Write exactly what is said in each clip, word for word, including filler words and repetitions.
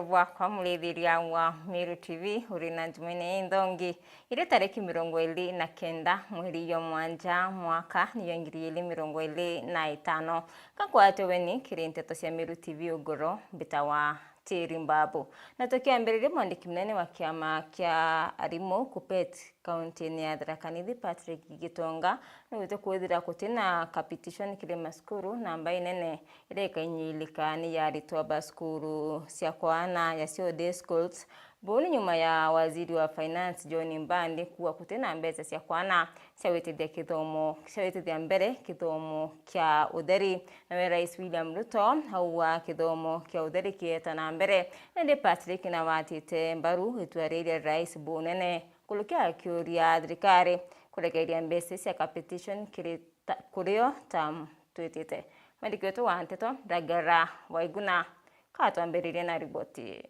Bwakwa murithiria wa Meru T V, uri na Jumaine inthongi, iri tariki mirongo iri na kenda mweri jwa mwanja mwaka niyo ngiri iri mirongo iri na itano. Gakwate weni kiri nteto cia Meru T V ugoro, mbitawa Tiri Mbabu. Na tukiambiriria, mwandiki munene wa kiama kia arimu KUPPET kaunti-ini ya Tharaka Nithi, Patrick Gitonga, nigwite kwithira guti na capitation kiri macukuru, namba inene iria ikainyilika ni ya aritwa ba cukuru cia kwana ya C O D schools. Buu ni nyuma ya waziri wa finance John Mbadi kuuga guti na mbeca cia kwana cia gwitithia kithomo, cia gwitithia mbere kithomo kia utheri. Nawe Rais William Ruto auga kithomo kia utheri kieta na mbere. Indi Patrick nawe atite mbaru itua riria rais bunene kurukia akiuria thirikari kurekeria mbeca cia capitation kiri ta, kurio ta twitite. Mwandiki wetu wa nteto Ndagara Waiguna katwambiririe na riboti ii.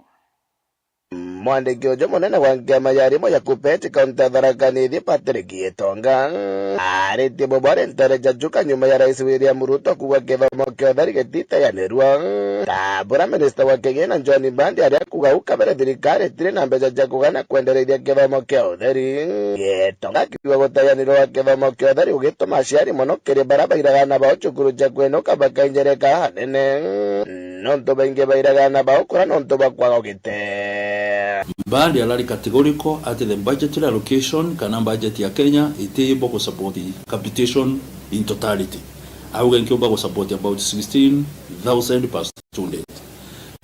Mwandiki uju munene wa nkiama ya arimu ya KUPPET kaunti ya Tharaka Nithi, Patrick Gitonga, aritie bubware ntere ja Chuka nyuma ya Rais William Ruto kuuga kithomo kia utheri gititeanirua. Ta buria minista wa kigina John Mbadi aria kuuga au kabere thirikari itiri na mbeca cia kugana kwendereithia kithomo kia utheri. Gitonga akiuga guteanirwa gwa kithomo kia utheri ugituma aciari mono kiri baria bairaga aana bao cukuru cia kwinuka bakainjereka hanene. Nontu baingi bairaga aana bao kuria nontu bwa kwaga ugite. Mbadi arari categorical ati the budgetary allocation kana budget ya Kenya iti able ku support capitation in totality. Auga nkiumba ku support about sixteen thousand per student.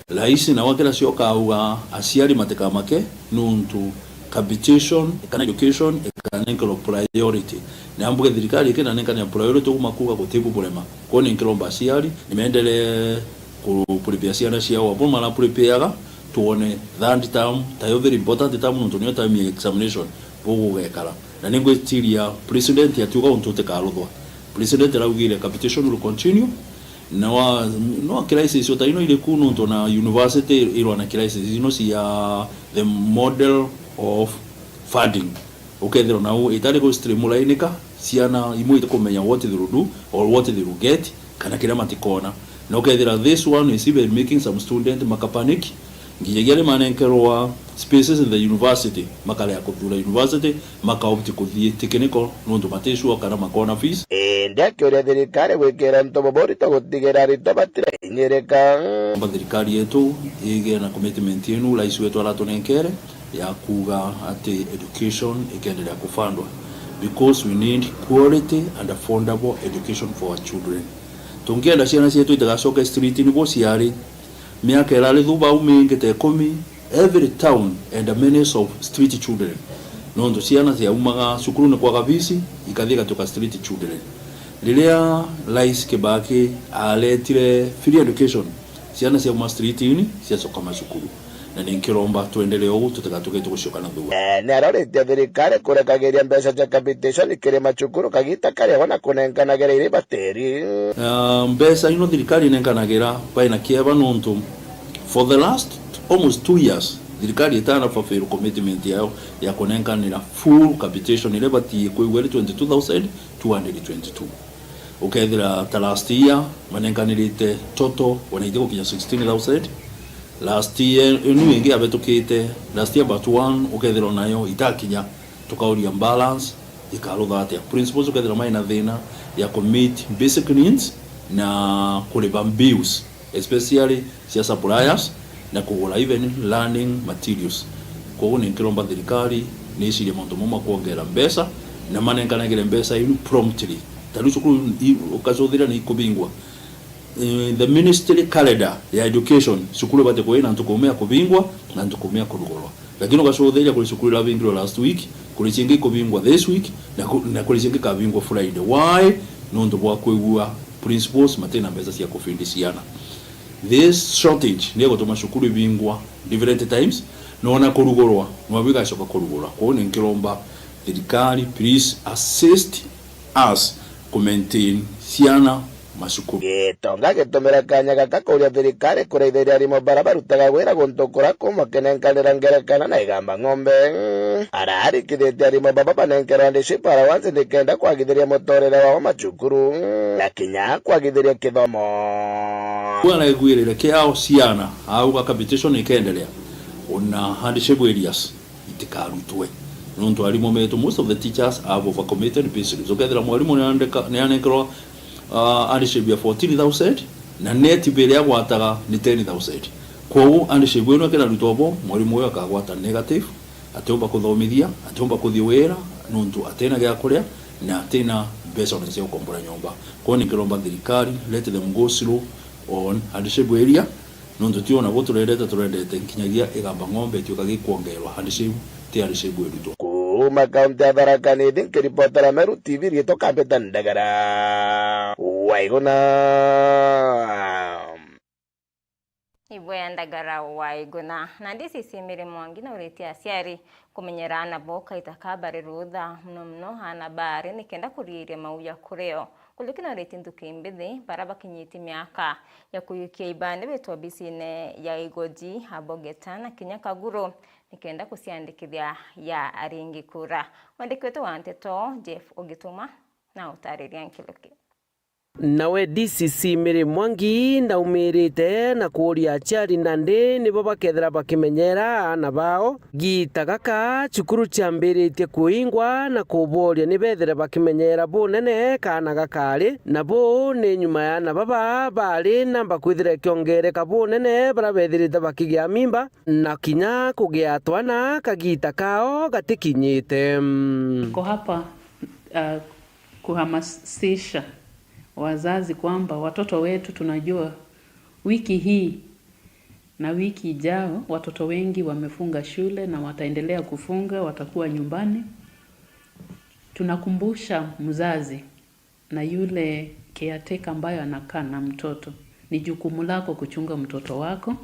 Rais nawe akira cioka auga aciari matikamake nontu capitation kana education ikanenkerwa priority. Na mbuge thirikari ikinanenkanira priority, uguma kuuga gutibu burema. Kwou ni nkiromba aciari nimeenderee ku prepare ciana ciao, abo mara prepareaga, twone third term, tayo very important term, nontu niyo time ya examination, bugugekara. Na ningwitiria president atiuga untu utikaruthwa. President araugire capitation will continue, na wa, no crisis o ta ino iri ku, nontu na university irwa na crisis ino cia the model of funding. Ukethira nau itari ku streamlinika, ciana imwe itikumenya what they will do or what they will get, kana kiria matikona. Na ukethira this one is even making some student makapanic, nginyagia ni manenkerwa spaces in the university, makarega kuthura university, makaopti kuthii technical nontu matisure kana makona fees. Indi akiuria thirikari gwikira ntobo burito gutigira aritwa batirainyiirika. Amba thirikari yetu igie na commitment inu rais wetu aratunenkere ya kuuga ati education ikendelea kufundwa, because we need quality and affordable education for our children. Tungienda ciana cietu itigacoke street ni bo ciari. Miaka irari thu bau mingi ta ikumi, every town and a menace of street children. Nontu ciana ciaumaga cukuru ni kwaga fees, ikathi igatuika street children. Riria Rais Kibaki aretire free education, ciana ciauma street-ini ciacoka macukuru. Na ni nkiromba twendelee uu, tutigatuke tugucoka na thua. Eh, ni aroritie thirikari kurekagiria mbeca cia capitation kiri macukuru kagita karia wana kunenkanagira iri bateri. Ah, mbeca ino thirikari inenkanagira baina kieba nontu for the last almost two years, thirikari itana fulfill commitment yayo ya kunenkanira full capitation iria batii kwigua iri twenty-two thousand two hundred twenty-two. Ukethira ta last year manenkanirite total wanaithia gukinya sixteen thousand. Last year inu ingi yabetukite, last year but one, ukethira nayo itakinya, tukauria balance ikarutha atia. Principals ukethira mai na thina ya ku meet basic needs na kuriba bills, especially cia suppliers na kugura even learning materials. Koguo ni nkiromba thirikari ni icirie mauntu mau ma kuongera mbeca na manenkanagire mbeca iu promptly. Ta riu cukuru i-, ukacuthira ni ikubingwa. Eh, the ministry calendar ya education, cukuru ibati kuina ntuku ume ya kubingwa na ntuku ume ya kurugurwa. Lakini ugacuthiria kuri cukuru irabingirwe last week, kuri ciingi ikubingwa this week, na ku-, na kuri ciingi ikabingwa Friday. Why? Nontu bwa kwigua principals matina mbeca cia kufindi ciana. This shortage ni igutuma cukuru ibingwa different times, na ona kurugurwa, nwabu igacoka kurugurwa. Kwou ni nkiromba thirikari, please assist us ku maintain ciana macukuru. Gitonga agitumira kanya gaka kuria thirikari kuraithiria arimu bara barutaga wira guntu kuraku makinenkanira ngerekano na igamba ng'ombe. Ararikithitie arimu baba banenkerwa hardship allowance nikenda kwagithiria muturire wao macukuru na kinya kwagithiria kithomo. Bwana aigwirire kiao ciana, auga capitation ikaendelea, ona handship areas itikarutwe. Nontu arimu betu, most of the teachers have overcommitted pay slips. Ukethira mwarimu niandika-, nianenkerwa, uh, handship ya fourteen thousand, na net bill agwataga ni ten thousand. Kwou handship ino ikinarutwa bo, mwarimu uyu akagwata negative, atiumba kuthomithia, atiumba kuthii wira, nontu atina gia kuria, na atina mbeca ona cia gukombora nyomba. Kwou ninkiromba thirikari, let them go slow on handship area, nontu ti ona bo turendete, turendete nkinyagia igamba ng'ombe ituika gikwongerwa handship, ti handship irutwo. Kuuma kaunti ya Tharaka Nithi, nkiripotera Meru T V, riitwa Kapita Ndagara Waiguna. Ibwea Ndagara Waiguna. Na D C C Mary Mwangi nauritie aciari kumenyera aana bao kaita ka bari rutha, mono mono aana baari, nikenda kuriiria mau ja kurio. Kulikina uritie nthuki mbithi, bara bakinyitie miaka ya kuyukia ibande beetwa obisine ya Igoji, Abogeta na kinya Kaguru, nikenda kuciandikithia ya aringi kura. Mwandiki wetu wa nteto, Jeff Ogituma, na utariria nkiruki. Nawe D C C Mary Mwangi ndaumirite na kuuria aciari nandi nibo bakethira bakimenyera aana bao. Giita gaka, cukuru ciambiritie kuingwa na kuboria ni bethire bakimenyera bunene kaana gakari, na buu ni nyuma ya aana baba bari namba kwithira ikiongereka bunene baria bethirite bakigia mimba na kinya kugia twana kagiita kao gatikinyite. Niko hapa, uh, kuhamasisha wazazi kwamba watoto wetu, tunajua wiki hii na wiki ijao, watoto wengi wamefunga shule na wataendelea kufunga, watakuwa nyumbani. Tunakumbusha mzazi na yule caretaker ambayo anakaa na mtoto, ni jukumu lako kuchunga mtoto wako.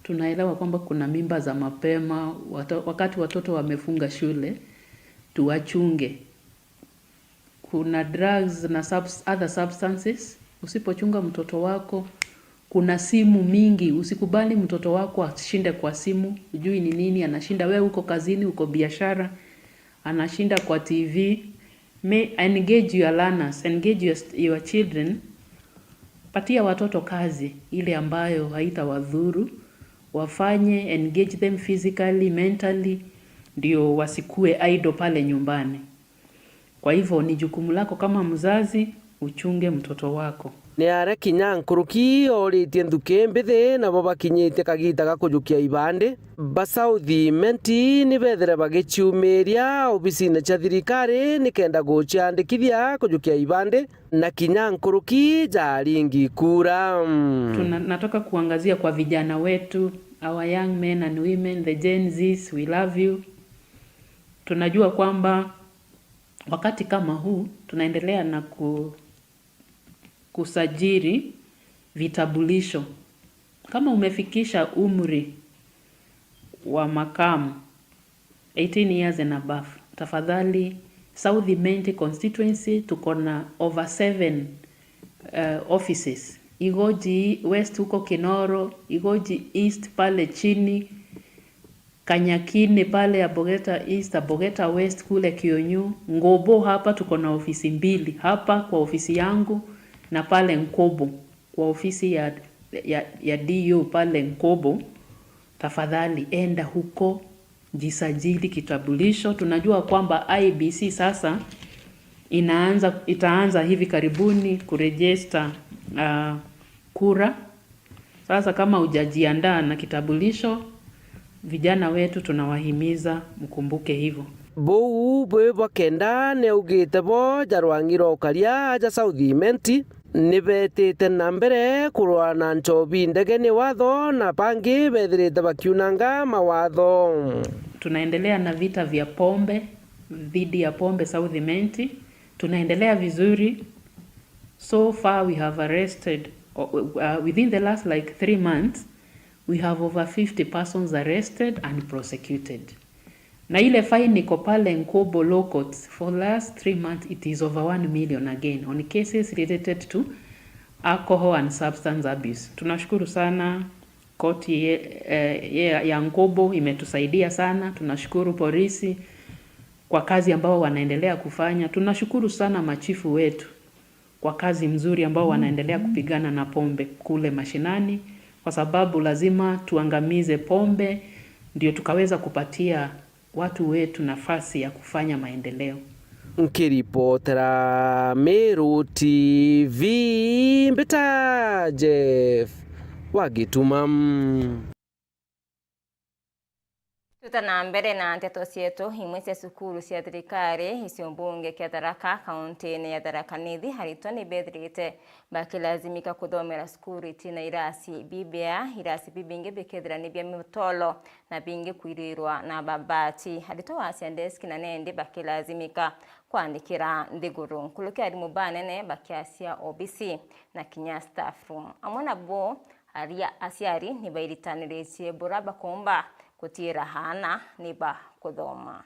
Tunaelewa kwamba kuna mimba za mapema, wato-, wakati watoto wamefunga shule, tuwachunge. Kuna drugs na subs-, other substances. Usipochunga mtoto wako, kuna simu mingi. Usikubali mtoto wako ashinde kwa simu, hujui ni nini anashinda. Wewe uko kazini, uko biashara, anashinda kwa T V. May, engage your learners, engage your st-, your children. Patia watoto kazi ile ambayo haitawadhuru, wafanye, engage them physically, mentally, ndio wasikue idle pale nyumbani. Kwa hivyo, ni jukumu lako kama mzazi uchunge mtoto wako. Ni aria kinya nkuruki ooritie nthuki mbithi, nabo bakinyitie kagiita ga kujukia ibandi. Ba South Imenti ni bethire bagiciumiria obisine cia thirikari nikenda guciandikithia kujukia ibandi, na kinya nkuruki ja aringi kura. Tuna-, nataka kuangazia kwa vijana wetu, our young men and women, the Gen Zs, we love you. Tunajua kwamba wakati kama huu tunaendelea na ku-, kusajili vitambulisho. Kama umefikisha umri wa makamu, eighteen years and above, tafadhali, South Imenti constituency tuko na over seven, uh, offices. Igoji West huko Kinoro, Igoji East pale chini, Kanyakini pale Abogeta East, Abogeta West kule Kionyu, Ngobo hapa tuko na ofisi mbili, hapa kwa ofisi yangu na pale Nkobo kwa ofisi ya, ya, ya D U pale Nkobo. Tafadhali enda huko, jisajili kitambulisho. Tunajua kwamba I E B C sasa inaanza, itaanza hivi karibuni kuregister, ah, kura. Sasa kama hujajiandaa na kitambulisho, vijana wetu tunawahimiza mkumbuke hivyo. Buu bwi bwa kenda neugite bo ja rwang'i rwa ukaria ja South Imenti ni betite na mbere kurwa na nchobi ndege ni watho, na bangi bethirite bakiunanga mawatho. Tunaendelea na vita vya pombe, dhidi ya pombe South Imenti. Tunaendelea vizuri. So far we have arrested, uh, within the last, like, three months, we have over fifty persons arrested and prosecuted. Na ile fine iko pale Nkobo Law Courts for last three months, it is over one million again on cases related to alcohol and substance abuse. Tunashukuru sana koti ye-, eh, ye-, ya Nkobo imetusaidia sana. Tunashukuru polisi kwa kazi ambao wanaendelea kufanya. Tunashukuru sana machifu wetu kwa kazi mzuri ambao wanaendelea kupigana na pombe kule mashinani, kwa sababu lazima tuangamize pombe ndio tukaweza kupatia watu wetu nafasi ya kufanya maendeleo. Nkiripotera Meru T V, mbita Jeff wa Gituma. Tuta na mbere na nteto cietu, imwe cia cukuru cia thirikari icio mbunge kia Tharaka, kauntine ya Tharaka Nithi, aritwa ni bethirite bakilazimika kuthomera cukuru itina irasi bibea, irasi bibingi bikethira ni bia mutolo na bingi kwirirwa na mabati. Aritwa wa Sunday school na nendi bakilazimika kwandikira nthiguru nkuruki arimu banene bakiasia obisi na kinya staff room. Amwe nabo aria aciari ni bairitaniritie bura bakomba gutiira aana ni ba kuthoma.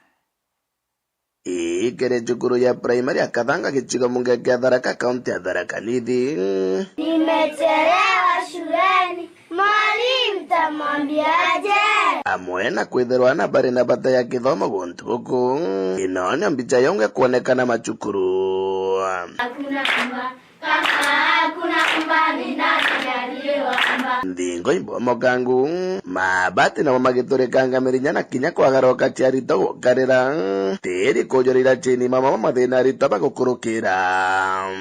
Ii kiri cukuru ya primary ya Kathanga, gicigo mbunge kia Tharaka, kaunti ya Tharaka Nithi. Nimechelewa shuleni, mwalimu tamwambiaje? Amwe na kwithirwa aana bari na bata ya kithomo guntu guku, ino nio mbicha yonge kwonekana macukuru. Hakuna mba, kama hakuna mba, ni nani aliyewamba? Nthingo imbomokangu, mabati namo magiturikanga mirinya na kinya kwagaruka ciarito gukarira, tiri kujurira chini mama mathina arito bagukurukira.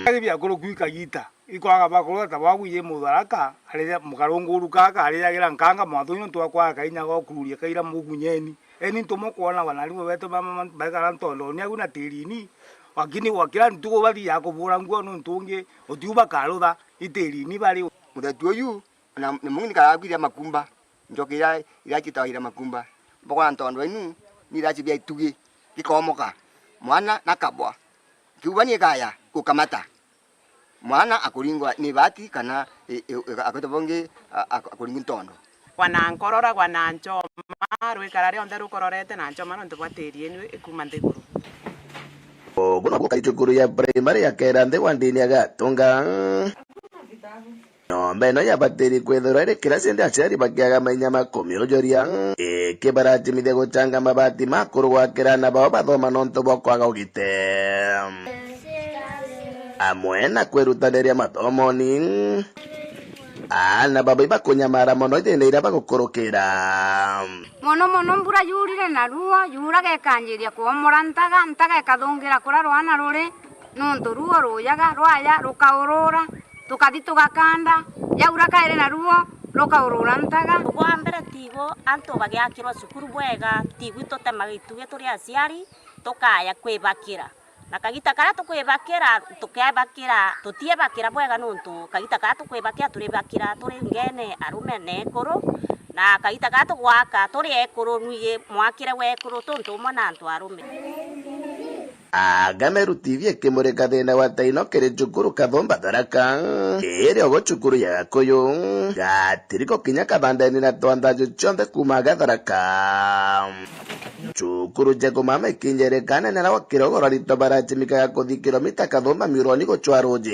Ari biakuruku ikagita, ikwaga bakurota bwagu yi Mutharaka, ariria mukarunguru kaka, ariagira nkanga mwathuni nontu wa kwaga kainya gokururia kaira mugunyeni. Eni ntumo kwona wana arimu betu ba mama baikara ntondoni agu na tirini, lakini gwa kira ntuku bathiaga kubura nguo nontu ungi utiu bakarutha itirini bari. Muthetu uyu na, na mung'ini karakwithia makumba, njoki iria, iria ciitagwa ira makumba, mbokora ntondo inu ni iraci bia itugi, gikomoka, mwana nakabwa, kiuba ni ikaya gukamata. Mwana akuringwa ni ibati kana i-, i-, i-, akwite bungi a-, a-, akuringwa ntondo. Gwa na nkorora, gwa na nchoma, rwikara rionthe rukororete na nchoma nontu bwa tiri inu ikuma nthiguru. Ugu noguo kari cukuru ya primary ya Kera nthi wa ndini ya Gatunga. Nyomba ino yabatiri kwithirwa iri kirasi indi aciari bakiaga mainya ma kumiujuria, ikibaratimithia guchanga mabati ma kuru gwakira aana bao bathoma nontu bwa kwaga ugite. Amwe na kwirutaniria mathomoni, aana baba ibakunyamara mono ithiine iria bagukurukira. Mono mono mbura yurire na ruo, yuraga ikanjiria kwomora ntaga, ntaga ikathungira kuria rwana ruri, nontu ruo ruyaga, rwaya rukaurura, tukathi tugakanda, yaura kairi na ruo rukaurura ntaga. Bwa mbere tigu antu bagiakirwa cukuru bwega, tigu itutemaga itugi turi aciari, tukaya kwibakira. Na kagita karia tukwibakira, tukebakira, tutiebakira bwega nontu kagita karia tukwibakira turibakira turi ngene arume na ekuru, na kagita karia tugwaka turi ekuru, nwiji mwakire wa ekuru tuntu umwe na antu arume. Agameru T V ikimurika thina wa taino kiri cukuru Kathumba Tharaka, iri ogo cukuru ya Gakuyu, gatiriko kinya kathandeni na twanthanju cionthe kuuma Gatharaka. Cukuru cia kumama ikinjereka anene na gwa kirogo rwarito barachimikaga kuthi kilomita kathumba miuroni gucwa ruji.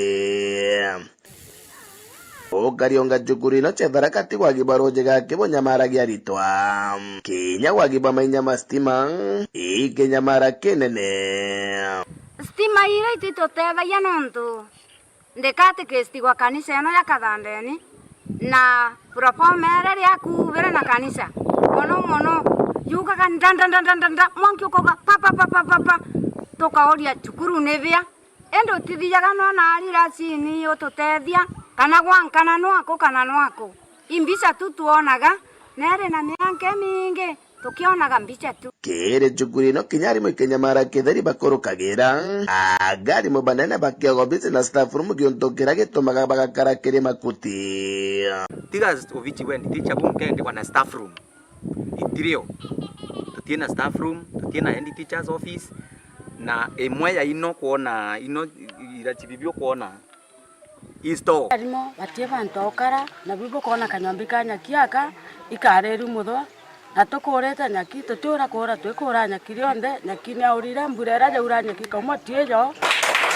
Ukariunga cukuru ino cia Tharaka ti wagi bwa ruji gaki bunyamaragia aritwa. Kinya wagi bwa mainya ma stima, ikinyamara kinene. Stima iria ititutethagia nontu ndi katikistigwa kanisa ino ya Kathandeni, na propomere riakubire na kanisa, mono mono yugaga nda, nda, nda, nda, nda, nda, mwanki ukauga pa, pa, pa, pa, pa, pa. Tukauria, cukuru ni bia? Indi utithiaga nona ari rasini ututethia, kana gwankana nwaku, kana nwaku. Imbica tu twonaga, neri na mianka imingi. Tukionaga mbica tu. Kiri cukuru ino kinya arimu ikinyamara kitheri bakurukagira, anga arimu banene bakioga obisi na staff room giuntu kiria gitumaga bagakara kiri makuti. Tiga obici wendi teacher bunkendi kwa na staff room. Itirio. Tutina staff room, tutina head teacher's office, na imwe ya ino kwona, ino irachibibi ukwona. Isto. Arimo batie bantu okara, na biu bukoona kanyombi ka nyaki aka, ikareru muthwa, na tukurite nyaki, tutiura kuura, twikuura nyaki rionthe, nyaki ni aurire, mbura ira yaura nyaki kauma tiiyo.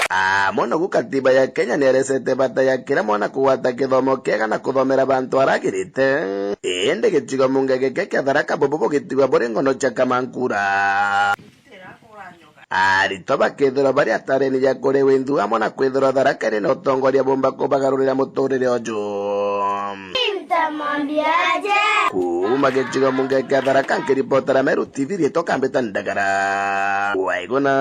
Amwe nogu katiba ya Kenya nieresete bata ya kira mwana kugwata kithomo kiega na kuthomera bantu aragirite, indi gicigo munge giki kia Tharaka bubu bugitigwa buri ngono cia kamankura. Aritwa bakethirwa bari atareni ja kuri winthu amwe na kwithirwa Tharaka iri na utongoria bumba kubagarurira muturire uju. Nitamwambiaje? Kuuma gicigo mbunge kia Tharaka, nkiripotera Meru T V, riitwa Kambita Ndagara. Waiguna.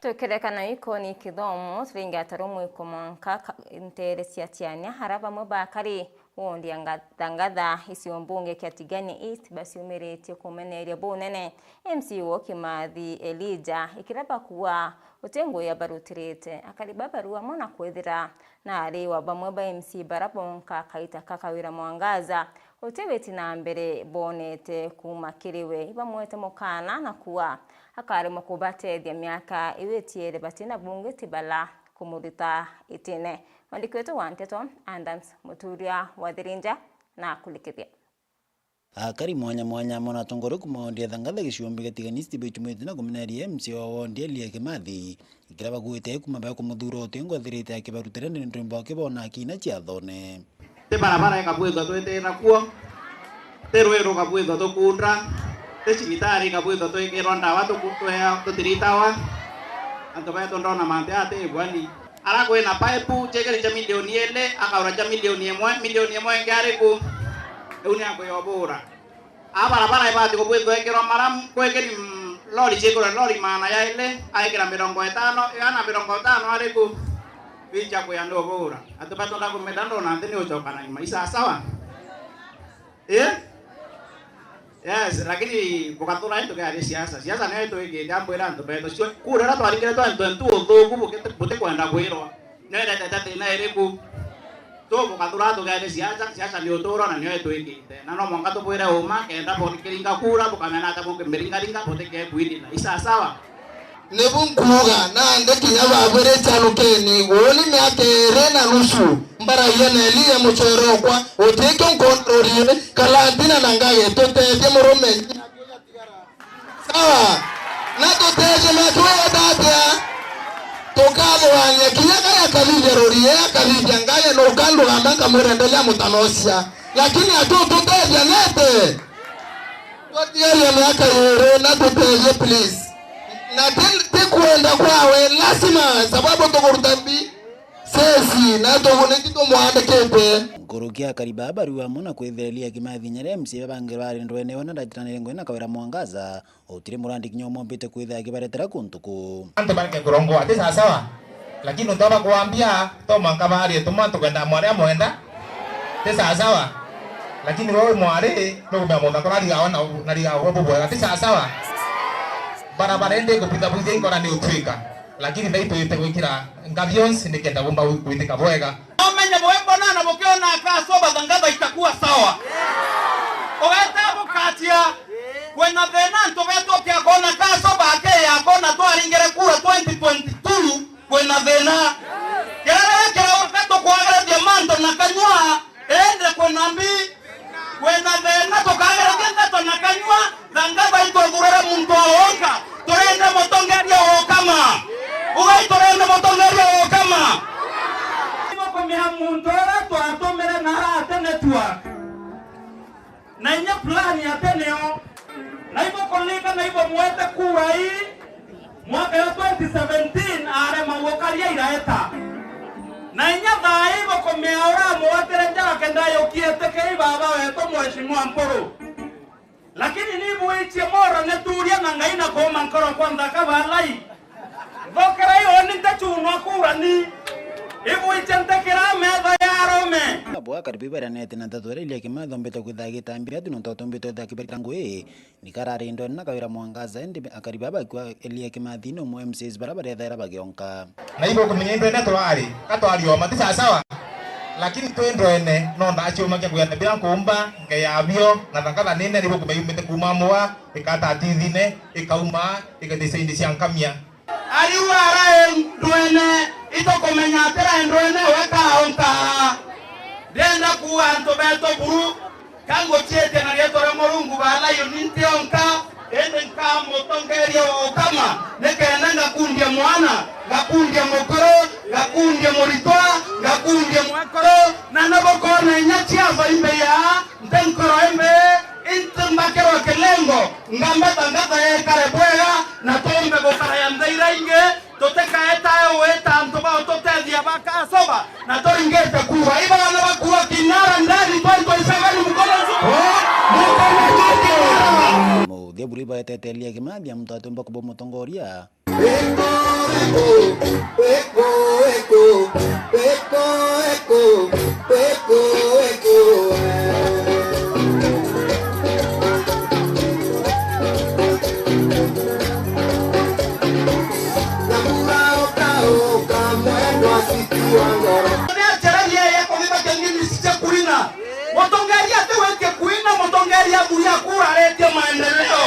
Tukirekana ikoni kithomo, turingata rumwe kumwanka ka-, nteere cia Tiania, ara bamwe bakari wondi ya Nga-, Thangatha, gicigo mbunge kia Tigania East, baciumiritie kumeneria bunene M C A wao Kimathi Elijah, ikira bakuuga uti ngugi abarutirite. Akari babaru amwe na kwithira na ari wa bamwe ba M C A bara bonka kaita ka Kawira Mwangaza, uti witi na mbere bonete kuuma kiri we. Ibamwete mukana na kuuga akaremwa kubatethia miaka iu itiere batina bungi ti bala kumuruta itine. Mwandiki wetu wa nteto, Adams Muturia wa Thirinja, na kurikithia. Akari mwanya mwanya amwe na atongoria kuuma wondi ya Thangatha gicigo mbunge kia Tigania East baitumite na kumeneria M C A wa wondi Elia Kimathi, ikira bakuite kuma bae kumuthuura uti ngwathirite akibarutira ni ndwimbo akibona akina ciathone. Ti barabara ikabwithwa twitira kuo, ti rwi rukabwithwa tukundra, ti cibitari ikabwithwa twikirwa ndawa tuku-, twea-, tutiritawa. Antu betu ndona mantu aya ti ibwani. Ara kwina paipu ciekeri cia milioni ili, akaura cia milioni imwe, milioni imwe ingi ari ku? Riu ni akwiyobura. A barabara ibati kubwithwa ikirwa maramu, kwekeri, mm, lori ciikirwa lori magana jairi, aikira mirongo itano, igana na mirongo itano ari ku? Bicha kuya ni ubura. Antu betu ndakumenda ndona nthi ni ucoka na nyuma. Isasawa? Eh? Yes, lakini bugatura into kia siasa. Siasa niyo itwikite, ambwira antu betu. Cio, kura iria twaringire twenty twenty-two uthuku buti-, butikwenda kwirwa. Niyo iretete thina iriku? Tu bugatura tugere siasa, siasa ni uturo na niyo itwikite. Na no mwanka tubwire uma, kenda bukiringa kura, bukamena ata bukimiringaringa, butike kwirira. Isasawa? Nibu nkuuga, nandi kinya babwire chanukeni, uuni miaka iiri na nusu, mbaragia na Elia mucere okwa, utikio nkontrorie, kalatina na Ngai, tutethie murume. Sawa? Na tutethie na tweta atia? Tukathugania kinya Ngai akathithia rurie, akathithia Ngai, na ukandugamba nkamwira endelea mutanocia. Lakini atu tutethia nete? Twatigaria miaka iiri na tutethie, please. Na ti, ti kwenda kwawe, lazima, sababu tukuruta mbi. Sesi, na tuguniki tumwandikite. Nkuruki akari baa bariu amwe na kwithira Elia Kimathi nyere M C A bangi bari ndwene we na ndatiranire ngugi na Kawira Mwangaza, utiri murandi kinya umwe umbite kwithira akibaretera kuntu kuu. Antu bareke kurongoa, ti sawasawa? Lakini untu bakwambia, to mwanka barie tumwa tukenda mwari amwenda. Ti sawasawa? Lakini we wi mwari, nukumenya muthakura arigawa na, na arigawa bubwega. Ti sawasawa? Barabara indi ikubithabithia inkora ni utwika. Lakini thaitwite gwikira ngathionsi nikenda bumba gwitika bwega. Umenye bwembona na bukiona kaso bathangatha itakuwa sawa. Ugeta bukatia, kwina thina antu betu ukiakona kaso bakeyakona twaringire kura twenty twenty-two, kwina thina. Kirere kiraurika tukwagirithia mantu na kanyua, indi kwina mbi. Kwina thina tukagerethia ndeto na kanyua, thangatha ituthurire muntu o wonka, turenda mutongeria o ukama. Ugai turenda mutongeria o ukama. Ibukumia muntu uria twatumire na ara ati network. Na inya plan ati nio. Na ibukuririkana ibumwete kura ii, mwaka ya twenty seventeen arema gukaria iraeta. Na inya thaa ii bukumea uramwatire njara kenda yukie tiki baba wetu Mheshimiwa Mpuru. Lakini ni bwichie moro nituria na Ngai na kuuma nkoro kwa nthaka balai. Thokerai uni ntechunwa kura ni. Ibwichie ntekira metha ya arume. Abo akari biberanete na nteto iria Elia Kimathi ombite kwitha agitambia atu nontu atumbite kwitha akibarita ngui. Nikara ari ndwene na Kawira Mwangaza, indi akari baa bakua Elia Kimathi ni umwe M C As bara barethaira bagionka. Na ibukumenya indwene turari, ka twari oma, ti sawasawa? Lakini twi ndwene, no ndaciumakia kwigana bila nkuumba, ngeya bio, na thangatha nene, nibukumenya yumite kuuma mwa, ikata tithine, ikauma, ikathica indi cia nkamia. Ariu ara endwene, itukumenya atira endwene we kaonka. Ndienda kuuga antu betu buru, ka nguchiitie na riitwa ria Murungu, baa Lion ntionka, indi nkamutongeria wa ukama, nikenda ngakundia mwana, ngakundia mukuru, ngakundia muritwa, ngakundia mwekuru, na nabukona inya ciafa imbeya, nte nkoro imbe, intu mbakirwa kilengo. Ngambeta ngatha yekare bwega, na tumbe gukara ya nthaira ingi, tutikaetae wita antu ba ututethia bakasoba, na turingite kuuga, ibaana bakuuga Kinara ndani twenty twenty-seven, mkono juu. Mkono juu Kinara. Muthia buri baetetelia Kimathi, muntu atiumba kuba mutongoria. Njira ya kuthitha king'ini cia kuina. Mutongeria ati witie kuina, mutongeria aburia kura aretie maendeleo.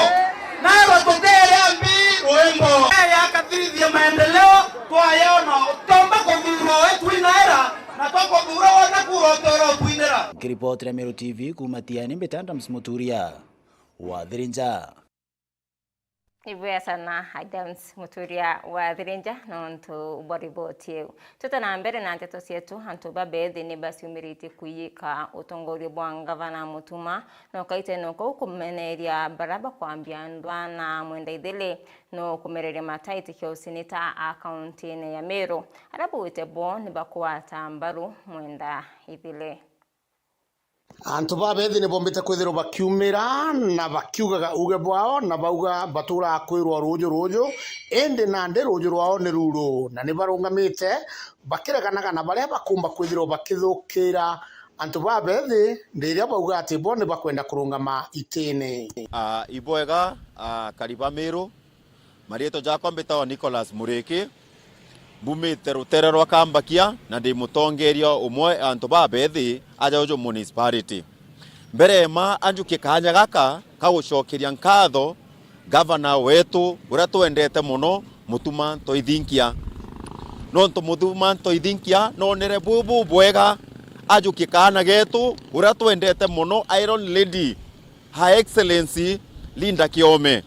Nawe tuteere ambi rwimbo. Yakathithia maendeleo, twayona, utomba kuthurwa we twinaera, na twakuthuura wona kura utoora utwinera. Kiripotera Meru T V kuuma Tiani, mbita Adams Muturia wa Thirinja. Ibwea sana Adams Muturia wa Thirinja nontu bwa riboti iu. Twite na mbere na nteto cietu, antu ba Bethi ni baciumiritie kwiyika utongoria bwa ngavana Mutuma, na ukaite no kuu kumeneria bara bakwambia ndwa na Mwenda Ithili no kumereria mataiti kia useneta a kauntine ya Meru. Aria bauite bo ni bakugwata mbaru Mwenda Ithili. Antu ba Bethi ni bombite kwithirwa bakiumira na bakiugaga uuge bwao, na bauga baturaa kwirwa ruuju ruuju, indi nandi ruuju rwao ni ruru, na ni barungamite bakireganaga na baria bakumba kwithirwa bakithukira antu ba Bethi, riria bauga ati bo ni bakwenda kurungama itine. Ah, ibwega, ah, kariba Miru. Mariitwa jakwa mbitagwa Nicholas Muriki, mbumite rutere rwa Kambakia na ndi mutongeria umwe antu ba Bethi aja uju municipality. Mbere ma anjukie kaanya gaka ka gucokeria nkatho gavana wetu uria twendete mono, Mutuma Ntoithinkia. Nontu Mutuma Ntoithinkia nonere bu bubwega ajukie kaana getu uria twendete mono, Iron Lady, Her Excellency Linda Kiome.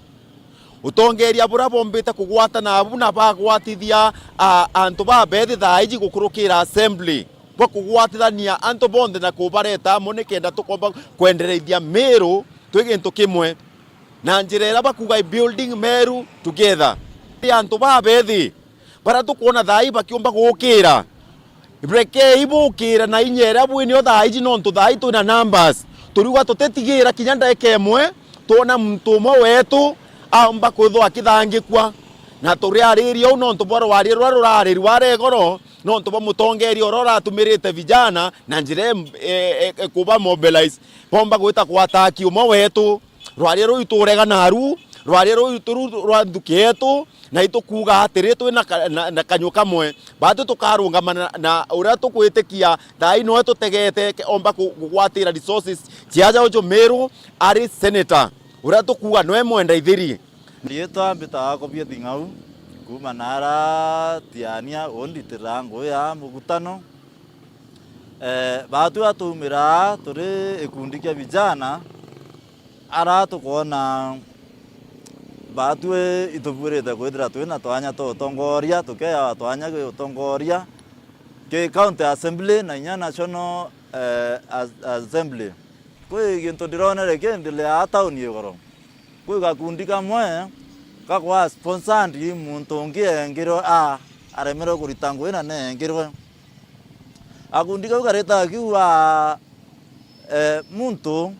Utongeria buria bombite kugwatana abu na bagwatithia, a, antu ba Bethi thaa iji gukurukira assembly, bwa kugwatithania antu bonthe na kubareta amwe nikenda tukomba kwendereithia Miru twi gintu kimwe. Na njira iria bakuga building Meru together. Antu ba Bethi, baria tukwona thaa ii bakiumba gukira, rekei bukire na inya iria bwinio thaa iji, nontu thaa ii twina numbers. Turiuga tutitigira kinya ndagika imwe twona muntu umwe wetu aumba kwithwa akithangikua. Na turiariria uu nontu bwa rwaria ruria rurarirua ari igoro, nontu bwa mutongeria uria uratumirite vijana na njira e, e, e, kuba mobilize, bomba gwita kwataki umwe wetu. Rwaria ruu ituregana naru, rwaria ruu itu-, ru-, rwa nthuki yetu, na itukuuga atiri, twina ka-, na, na kanyua kamwe. Baatu tukarungama na, na uria tukwitikia thaa ii noe tutegete ke-, omba ku-, kugwatira resources cia aja uju Miru ari senator, uria tukuuga noe Mwenda Ithiri. Riitwa mbitaga Kobia Thing'au, kuuma naara Tiania, unditira ngugi ya mugutano. Eh, baatu atuumira turi gikundi kia vijana, ara tukwona baatwi itubuirite kwithira twina twanya twa utongoria, tukeewa twanya gi utongoria ki County Assembly na inya National, eh, As-, Assembly. Kwi gintu ndironere kiendelea tauni igoro. Kwi gakundi kamwe gakwa sponsored i muntu ungi engirwe a, aremerwe kurita ngugi na neengirwe. Gakundi kau karitaga kiuga, eh, muntu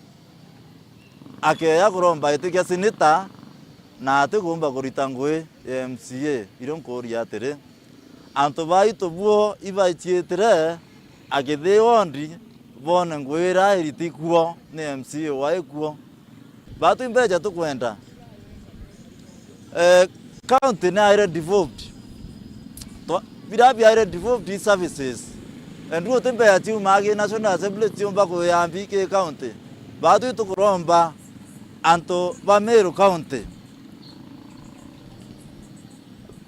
akeeja kuromba giti kia seneta na atikuumba kurita ngugi ya M C A. Irio nkuuria atiri, antu baitu buo ibaciitire akithii wondi boone ngugi iria iriti kuo ni M C A wai kuo? Baatu i mbeca tukwenda. Eh, county ni aire devolved. Twa-, biria biaire devolved services. Endu uti mbeca ciumaa ki National Assembly ciumba kuyambi ki county. Baatu itukuromba antu ba Meru County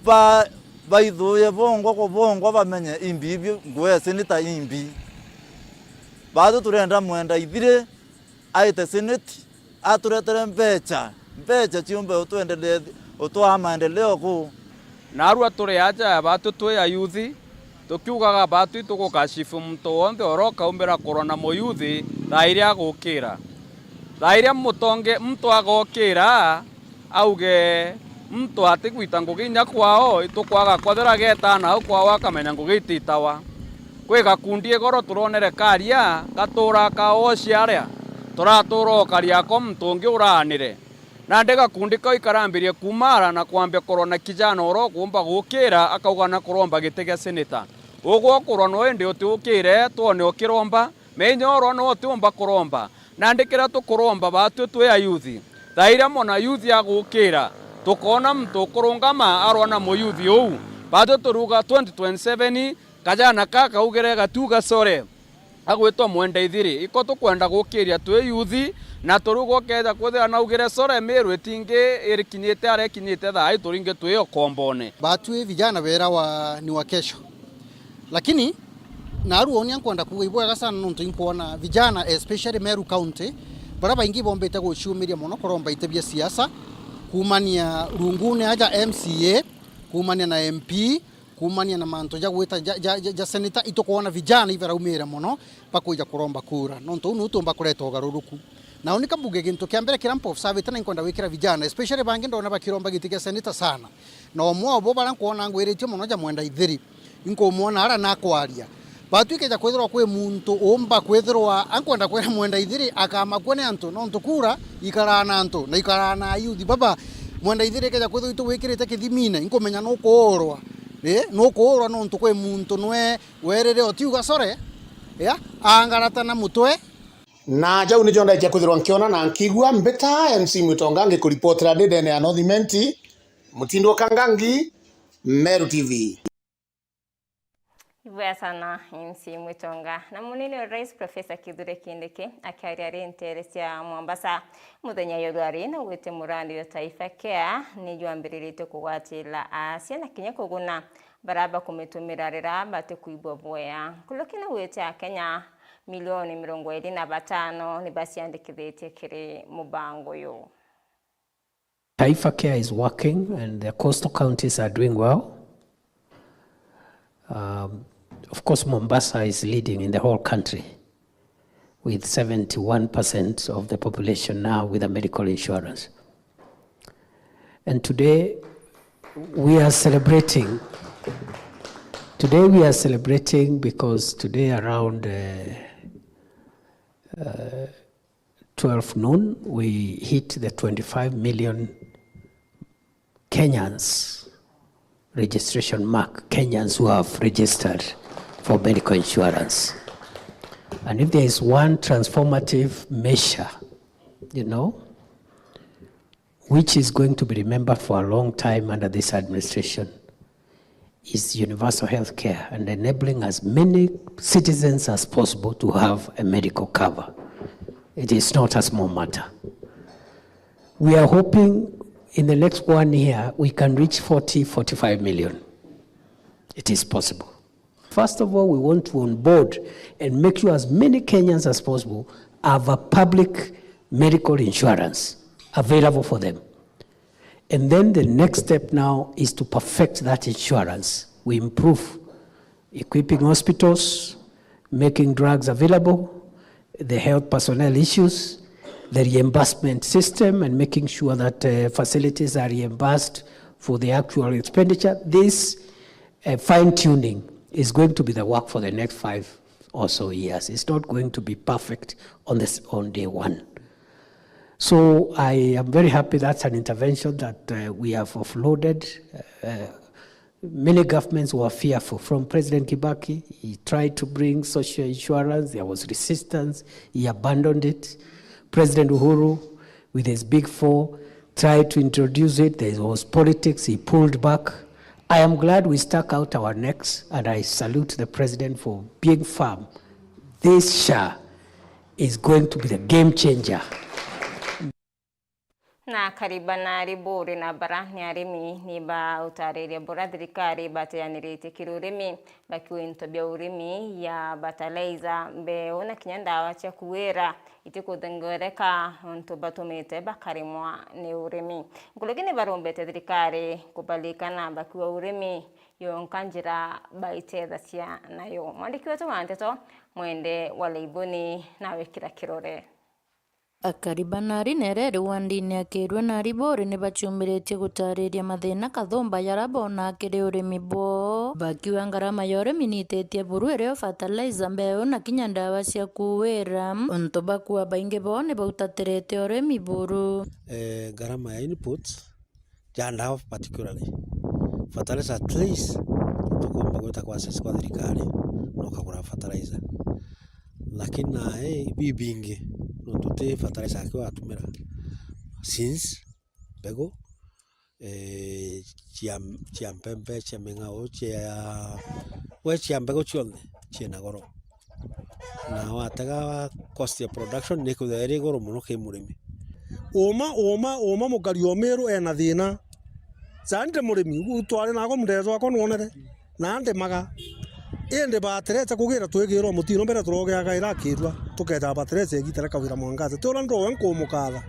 ba-, baithuye bongwa kwa bongwa bamenye imbi ibio ngugi ya seneta imbi. Baatu turenda Mwenda Ithiri aite seneti, aturetere mbeca, mbeca ciumbe utwendelee, utwaa maendeleo kuu. Naarua turi aja baatu twi ayuthi, tukiugaga baatu itukukashifu muntu wonthe uria ukaumbira kurwa na muyuthi thaa iria agukira. Thaa iria mutonge muntu agokira, auge muntu atigwita ngugi inya kwao, itukwaga kwethira ageta nau kwao akamenya ngugi ititawa. Kwi gakundi igoro turonere karia, gatura ka oci aria, turatura o karia ko muntu ungi uraanire. Nandi gakundi kau ikarambirie kumaara na kwambia kurwa na kijana uria ukumba gukira, akauga na kuromba giti gia seneta. Ugwe ukurwa no indi utiukire, twone ukiromba, menya urwa no utiumba kuromba. Nandi kiria tukuromba batwi twi ayuthi, thaa iria mwana yuthi agukira, tukoona muntu ukurungama arwa na muyuthi uu, batwi turuga twenty twenty-seven, kajana ka kaugire gatuga sore. Agwitwa Mwenda Ithiri, iko tukwenda gukiria twi yuthi, na turuga ukeja kwithira naugire sore, Miru itingi irikinyite aria ikinyite thaa ii, turingi twi ukombone. Batwi vijana berawa ni wa kesho. Lakini, naarua uni ankwenda kuuga ibwega sana nontu inkwona vijana, especially Meru County, baria baingi bombite guciumiria mono kuromba iti bia siasa, kuumania rungune aja M C A, kuumania na M P, kuumania na mantu ja gwita ja, ja, ja, ja senator, itukwona vijana ibaraumira mono bakwija kuromba kura, nontu uu niu tuumba kureta ugaruruku. Na uni kambuge gintu kia mbere kiria mpo-, observite na inkwenda gwikira vijana, especially bangi ndona bakiromba giti kia senator sana. Na umwe obo baria nkwona ngwiritie mono ja Mwenda Ithiri, inkumwona aria nakwaria. Batwi ikeja kwithirwa kwi muntu uumba kwithirwa ankwenda kwira Mwenda Ithiri akamakua ni antu, nontu kura ikaraa na antu, na ikaraa na ayuthi baba. Mwenda Ithiri ikeja kwithirwa itu wikirite kithimine, inkumenya nukuurwa. Ii, nukuurwa nontu kwi muntu nwe werire utiuga sore, ya, aangarata na mutwe. Na jau nijo ndaikia kwithirwa nkiona na nkigua. Mbita M C Mwitonga ngikuripotera ndi ndene ya North Imenti, Mutindo Kangangi, Meru T V. Ibwega sana, M C Mwitonga. Na munini wa Rais Professor Kithure Kindiki akiaria ari nteere cia Mombasa muthenya jwa rwari, naugite murandi jwa Taifa Care ni jwambiriritue kugwatira asia na kinya kuguna baria bakumitumira riria batikwigua bwega. Nkuruki naugite Akenya milioni mirongo iiri na batano ni baciandikithitie kiri mubango uyu. Taifa Care is working and the coastal counties are doing well. Um, of course, Mombasa is leading in the whole country with seventy-one percent of the population now with a medical insurance. And today we are celebrating. Today we are celebrating because today around, uh, uh, twelve noon, we hit the twenty-five million Kenyans registration mark, Kenyans who have registered for medical insurance. And if there is one transformative measure, you know, which is going to be remembered for a long time under this administration, is universal health care and enabling as many citizens as possible to have a medical cover. It is not a small matter. We are hoping in the next one year we can reach forty, forty-five million. It is possible. First of all, we want to onboard and make sure as many Kenyans as possible have a public medical insurance available for them. And then the next step now is to perfect that insurance. We improve equipping hospitals, making drugs available, the health personnel issues, the reimbursement system, and making sure that, uh, facilities are reimbursed for the actual expenditure. This, uh, fine tuning is going to be the work for the next five or so years. It's not going to be perfect on this, on day one. So I am very happy that's an intervention that, uh, we have offloaded. Uh, many governments were fearful. From President Kibaki, he tried to bring social insurance, there was resistance, he abandoned it. President Uhuru, with his big four, tried to introduce it, there was politics, he pulled back. I am glad we stuck out our necks, and I salute the president for being firm. This SHA is going to be the game changer. Na kariba na riburi na bara ni arimi ni bautariria bura thirikari bateaniritie kiri urimi, bakiuga into bia urimi ya fertilizer, mbeu na kinya ndawa cia kuwira itikuthengereka untu batumite bakarimwa ni urimi. Nkuruki ni barumbite thirikari kubalikana bakiuga urimi yonka njira baitethacia nayo. Mwandiki wetu wa nteto Mwende wa Leiboni nawikira kirore. Akari ba nari nereri wandini ya Kirua na Aribori ni baciumiritie gutariria mathina kathumba jara bona kiri urimi bwoo, bakiuga ngarama ya urimi niititie buru irio fertilizer, mbeu na kinya ndawa cia kuuira, untu bakua baingi boo ni bautatirite urimi buru. Eh, ngarama ya inputs ja ndawa particularly. Fertilizer at least tukumba gwita kwa access kwa thirikari na ukagura fertilizer. Lakini nae bibingi nontu ti fertilizer aki watumira. Since mbegu, eh, cia, cia mpempe, cia ming'ao, cia, we cia mbegu cionthe ciina goro. Na watega cost ya production ni kwithirwa iri iguru mono ki murimi. Uma, uma, uma mukari o Miru ena thina. Jandi murimi, u twari nako mundere jwakwa nwonere, na ndimaga. Indi baterete kugira twigirwa mutino mbere turogeaga ira Kirua, tukeja baterete igita ria kawira mwangaza. Ti uria ndowe nkumukatha.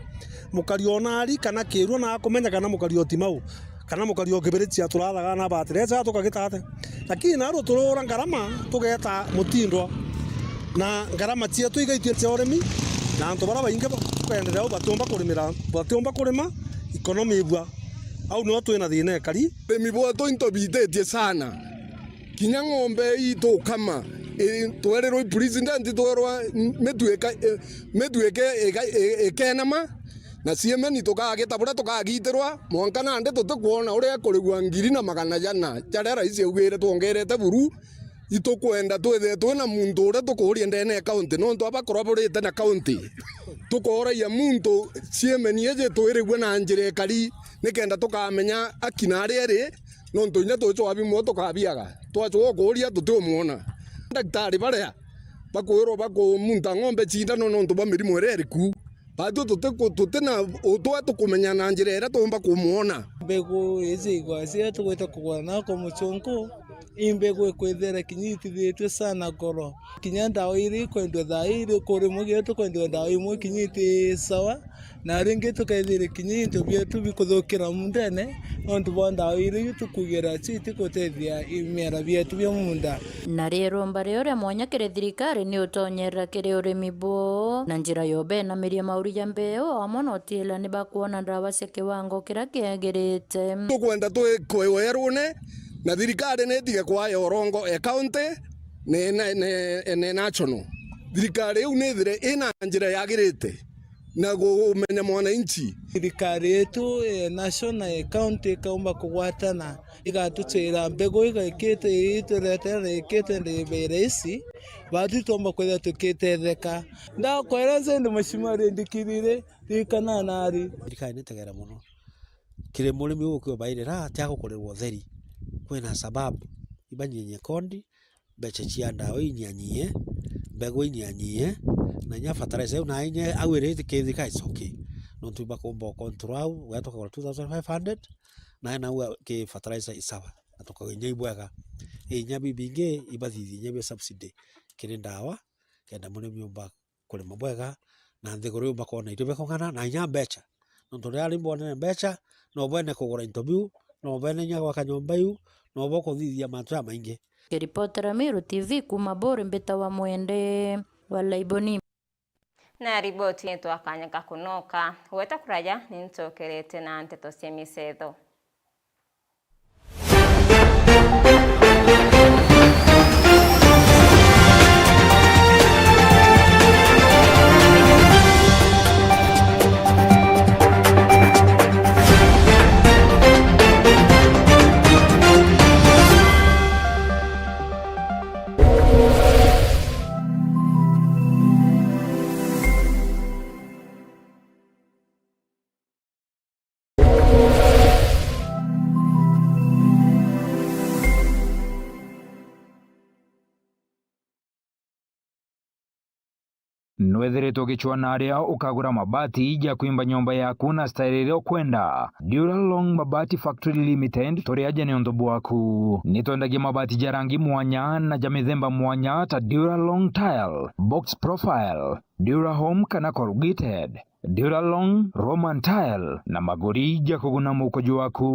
Mukari o nari kana Kirua na akumenya kana mukari o Timau. Kana mukari o Kibirichia turathaga na baterete, tukagitate. Lakini narua turura ngarama, tugeta mutindwa. Na ngarama cietu igaitie cia urimi, na antu bara baingi ba-, tukenderea au batiumba kurimira, batiumba kurima, economy ibua. Au nio twina thina ikari. Urimi bwetu into bititie sana. Kinya ng'ombe ii tukama, i, twerirwe i president, twerwa mituike, i, mituike ika-, i-, ikenama, na ciemeni tukagita buria tukagitirwa, mwanka nandi tutikwona uria kurigwa ngiri na magana jana, jaria rais augire twongerete buru, itukwenda twithire twina muntu uria tukuuria ndene ya county, nontu aba kuraburite na county. Tukoragia muntu ciemeni iji twirigwe na njira ikari, nikenda tukamenya aki na aria iri, nontu inya twicwa bimwe tukabiaga. Twacwa kuuria tutiumwona. Ndaktari baria bakwirwa bakumunta ng'ombe cindano nontu bwa mirimo iria iri ku. Batwi tutiku-, tutina utwe tukumenya na njira iria tuumba kumwona. Mbegu iji igwa cia tugwita kugura nako mucunku, i mbegu ikwithira kinya itithitue sana goro. Kinya ndawa iria ikwendua thaa ii, iri kurimwe kinya tukwendua ndawa imwe kinya iti sawa, na ringi tukethira kinya into bietu bikuthukira mundene, nontu bwa ndawa iria tukugira ci itikutethia imera bietu bia munda. Na ri irumba ria uria mwanya kiri thirikari ni utonyerera kiri urimi buu, na njira ya ubenamiria mauri ja mbeu, o amwe na utiila ni bakwona ndawa cia kiwango kiria kiagirite. Tukwenda twikwe werune, na thirikari ni itige kwaya urongo e county, ni, ni, ni, ni national. Thirikari iu ni ithire ina njira yagirite na kumenya mwananchi. Thirikari yetu, eh, national, eh, county ikaumba kugwatana, igatucira mbegu igaikite, ituretera ikite ndi bei rahisi, batwi tuumba kwithira tukitetheka. Ndakwera zendi mheshimiwa rindikirire, ririkana nari. Thirikari ni itegere mono kiri murimi ukiubairira, ti agukurirwa utheri. Kwina sababu, ibanyinye kondi, mbeca cia ndawa inyanyie, mbegu inyanyie, na inya fertilizer iu na inye au iri kithika is okay. Nontu ibakumba ukontrol au, ugeta ukagura two thousand five hundred, na na au ki fertilizer isawa, na tukauga inya ibwega. Inya bibingi ibathithie inya bia subsidy kiri ndawa, kenda murimi umba kurima bwega, na nthiguru yumba kwona irio bia kung'ana, na inya mbeca. Nontu riria ari bwonere mbeca, no bwene kugura into biu, no bwene inya gwaka nyomba iu, no bwa kuthithia mantu jamaingi. Ngiripotera Meru T V kuuma Buri, mbita wa Mwende wa Laiboni. Na riboti yetu akanya ga kunoka, gweta kuraja ni ncokerete na nteto cia micetho. Nwethiritwe ugicua na aria ukagura mabati ja kwimba nyomba yaku na style iria ukwenda. Duralong Mabati Factory Limited, turi aja niuntu bwaku. Nitwendagia mabati ja rangi mwanya na ja mithemba mwanya ta Duralong Tile, Box Profile, Durahome kana Corrugated. Duralong Roman Tile na maguri ja kuguna mukojo waku.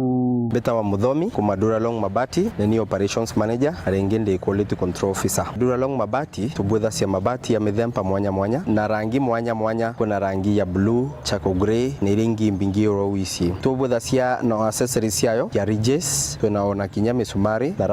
Mbitawa Muthomi kuma Duralong Mabati, ni ni operations manager, na ringi ndi quality control officer. Duralong Mabati tubwithacia mabati ya mithemba mwanya mwanya na rangi mwanya mwanya. Kwina rangi ya blue, charcoal grey, na iria ingi mbingi oro wisi. Tubwithacia na accessories ciayo ya ridges, twina ona kinya misumari na